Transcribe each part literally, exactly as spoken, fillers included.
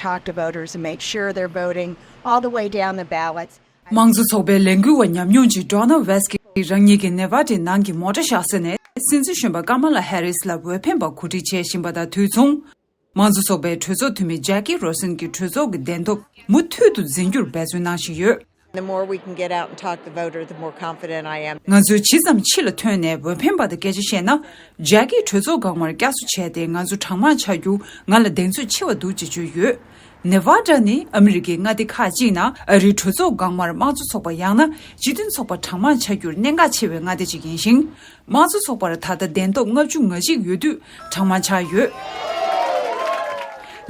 talk to voters and make sure they're voting all the way down the ballots. དམངས་གཙོ་ཚོགས་པའི་ལས་འགུལ་བ་ཉམས་མྱོང་ཅན་Donna West་གྱིས་རང་ཉིད་ཀྱི་ནེ་ཝ་ཌའི་ནང་གི་མོ་ཊ་བཞག་ས་ནས་སྲིད་འཛིན་གཞོན་པ་ཀ་མ་ལ་ཧེ་རིས་ལ་འོས་འཕེན་པར་གོ་སྒྲིག་བྱེད་བཞིན་པ་དང་དུས་མཚུངས། དམངས་གཙོ་ཚོགས་པའི་གྲོས་ཚོགས་འཐུས་མི་ཇེ་ཀི་རོ་སན་གྱིས་གྲོས་ཚོགས་ཀྱི་གདན་ཐོབ་མུ་མཐུད་དུ་འཛིན་རྒྱུར་འབད་བརྩོན་གནང་བཞིན་ཡོད། The more we can get out and talk to the voter, the more confident I am. ང་ཚོས་ཇི་ཙམ་ཕྱི་ལ་ཐོན་ནས་འོས་འཕེན་པ་དང་སྐད་ཆ་བཤད་ན། ཇེ་ཀིས་གྲོས་ཚོགས་སྒང་མར་བསྐྱར་གསོ་བྱས་ཏེ་ང་ཚོ་གྲངས་མང་ཆགས་རྒྱུ་ང་ལ་གདེང་ཚོད་ཆེ་བ་འདུག་ཅེས་བརྗོད་ཡོད། ནེ་ཝ་ཌ་ནི་ཨ་མི་རི་ཀའི་མངའ་སྡེ་ཁག་ཅིག་ནང་ཨ་རིའི་གྲོས་ཚོགས་སྒང་མར་དམངས་གཙོ་ཚོགས་པ་ཡང་ན་སྤྱི་མཐུན་ཚོགས་པ་གྲངས་མང་ཆགས་རྒྱུར་གནད་འགག་ཆེ་བའི་མངའ་སྡེ་ཅིག་ཡིན་ཞིང་། དམངས་གཙོ་ཚོགས་པར་ད་ལྟ་གདན་ཐོབ་ལྔ་བཅུ་ང་གཅིག་ཡོད་དུས་གྲངས་མང་ཆགས་ཡོད།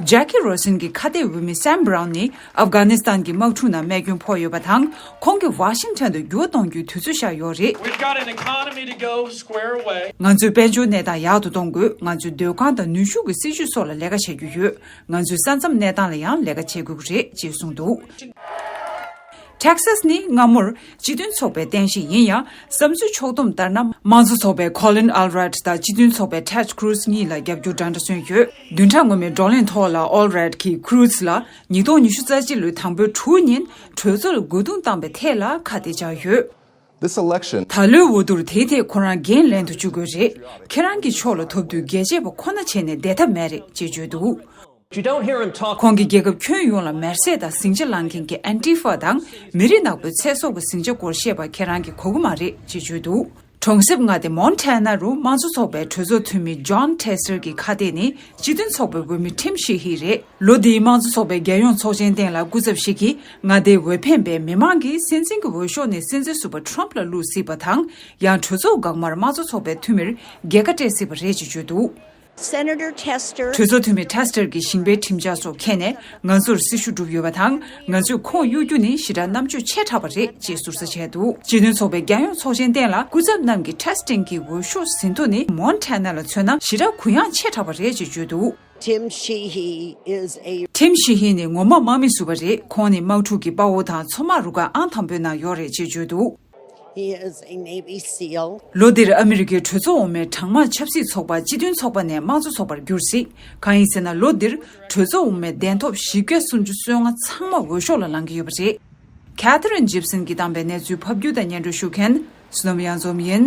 ཇེ་ཀི་རོ་སན་གྱི་ཁ་གཏད་འོས་མི་སེམ་བྷ་རའུན་ནི་ཨབ་གྷ་ནི་སི་ཐན་གྱི་དམག་འཁྲུག་ནང་རྨས་སྐྱོན་ཕོག་ཡོད་པ་དང་། ཁོང་གིས་ཝ་ཤིང་ཊོན་དུ་འགྱུར་བ་གཏོང་རྒྱུའི་དུས་ཚོད་ཤར་ཡོད་རེད། We've got an economy to go square away. ང་ཚོས་དཔལ་འབྱོར་གནས་སྟངས་ཡག་ཏུ་གཏོང་དགོས། ང་ཚོས་སྡོད་ཁང་དང་ནུས་ཤུགས་ཀྱི་སྲིད་ཇུས་སོགས་ལ་ལས་ཀ་བྱ་རྒྱུ་ཡོད། ང་ཚོས་ས་མཚམས་གནས་སྟངས་ལ་ཡང་ལས་ཀ་བྱེད་དགོས་ཀྱི་རེད་ཅེས་གསུངས་འདུག། ཊེག་སཱ་སི་ནི་སྔ་མོར་སྤྱི་མཐུན་ཚོགས་པའི་རྟེན་གཞི་ཡིན་ཡང་། བསམ་ཚུལ་ཕྱོགས་བསྡོམས་ལྟར་ན། དམངས་གཙོ་ཚོགས་པའི་ཁོ་ལིན་ཨལ་རེད་དང་སྤྱི་མཐུན་ཚོགས་པའི་ཊེཌ་ཀུ་རུ་ཛི་གཉིས་ལ་རྒྱབ་སྐྱོར་འདྲ་འདྲ་སོན་ཡོད། བདུན་ཕྲག་སྔོན་མའི་བགྲོ་གླེང་ཐོག་ལ་ཨོལ་རེད་ཀྱིས་ཀུ་རུ་ཛི་ལ་ཉིས་སྟོང་ཉི་ཤུ་རྩ་གཅིག་ལོའི་དང་པོའི་དྲུག་ཉིན་གྲོས་ཚོགས་ལ་རྒོལ་རྡུང་བཏང་པའི་ཐད་ལ་ཁ་གཏད་བཅག་ཡོད། This election. ད་ལོའི་འོས་བསྡུར་དེའི་ཐད་ཁོ་རང་འགན་ལེན་དུ་བཅུག་དགོས་རེད། ཁྱེད་རང་གི་ཕྱོགས་ལ་ཐོབ་དུས་རྒྱལ་གཅེས་པ་ཁོ་ན་བྱས་ནས་བསྡད་ཐབས་མེད་རེད་ཅེས་བརྗོད་འདུག། You don't hear him talk. ཁོང་གིས་རྒྱལ་ཁབ་ཁྱོན་ཡོངས་ལ་མེར་སྲེག་དང་ཟིང་ཆ་བསླང་མཁན་གྱི་ཨན་ཊི་ཧྥ་དང་མི་རིགས་ནག་པོའི་ཚེ་སྲོག་གི་ཟིང་ཆ་སྐོར་བཤད་པ་ཁྱེད་རང་གིས་གོ་གི་མ་རེད་ཅེས་བརྗོད་འདུག། གྲོང་གསེབ་མངའ་སྡེ་མོན་ཊ་ན་རུ་དམངས་གཙོ་ཚོགས་པའི་གྲོས་ཚོགས་འཐུས་མི་ཇོན་ཊེ་སི་ཊར་གྱི་ཁ་གཏད་ནི་སྤྱི་མཐུན་ཚོགས་པའི་འོས་མི་ཊིམ་ཤི་ཧི་རེད། ལོ་འདིའི་དམངས་གཙོ་ཚོགས་པའི་རྒྱལ་ཡོངས་ཚོགས་ཆེན་སྟེང་ལ་སྐུ་ཚབ་ཞིག་གིས་མངའ་སྡེའི་འོས་འཕེན་པས་མི་མང་གིས་སྲིད་འཛིན་གྱི་འོས་ཤོག་ནི་སྲིད་འཛིན་ཟུར་པ་ཊྲམ་ཕ་ལ་བླུགས་སྲིད་པ་དང་། ཡང་གྲོས་ཚོགས་སྒང་མར་དམངས་གཙོ་ཚོགས་པའི་འཐུས་མིར་རྒྱལ་ཁ་སྤྲད་སྲིད་པ་རེད་ཅེས་བརྗོད་འདུག། Senator Tester. གྲོས་ཚོགས་འཐུས་མི་ཊེ་སི་ཊར་གྱིས་ཞིང་པའི་ཁྲིམས་འཆར་སོགས་འཁྱེར་ནས་ང་ཚོར་སྲི་ཞུ་བསྒྲུབས་ཡོད་པ་དང་། ང་ཚོས་ཁོང་གཡུག་རྒྱུ་ནི་ཞེ་དྲག་རྣམ་དཔྱོད་ཆེ་དྲགས་པ་རེད་ཅེས་ཟུར་ཟ་བྱས་འདུག། སྤྱི་མཐུན་ཚོགས་པའི་རྒྱལ་ཡོངས་ཚོགས་ཆེན་སྟེང་ལ་སྐུ་ཚབ་རྣམས་ཀྱི་ཊེ་སི་ཊིང་གི་འོས་ཤོག་ཟིན་ཐོ་ནི་མོན་ཊ་ན་ལ་མཚོན་ན་ཞེ་དྲག་གུ་ཡངས་ཆེ་དྲགས་པ་རེད་ཅེས་བརྗོད་འདུག། Tim Sheehy is a ཊིམ་ཤི་ཧི་ནི་ངོ་མ་དམག་མི་ཟུར་པ་རེད། ཁོང་ནི་དམག་འཁྲུག་གི་དཔའ་བོ་དང་མཚོ་དམག་རུ་ཁག་ཨང་དང་པོའི་ནང་ཡོད་རེད་ཅེས་བརྗོད་འདུག། He is a Navy SEAL. ལོ་འདིར་ཨ་མི་རི་ཀའི་གྲོས་ཚོགས་འོག་མའི་གྲངས་མང་ཆབ་སྲིད་ཚོགས་པ་སྤྱི་མཐུན་ཚོགས་པ་ནས་དམངས་གཙོ་ཚོགས་པར་འགྱུར་སྲིད། གང་ཡིན་ཟེར་ན་ལོ་འདིར་གྲོས་ཚོགས་འོག་མའི་གདན་ཐོབ་བཞི་བརྒྱ་སུམ་ཅུ་སོ་ལྔ་ཚང་མ་འོས་ཤོག་ལ་ལངས་ཀྱི་ཡོད་པ་རེད། Catherine Gibson་གྱིས་བཏང་པའི་གནས་ཚུལ་ཕབ་སྒྱུར་དང་སྙན་སྒྲོན་ཞུ་མཁན་བསོད་ནམས་གཡང་འཛོམས་ཡིན།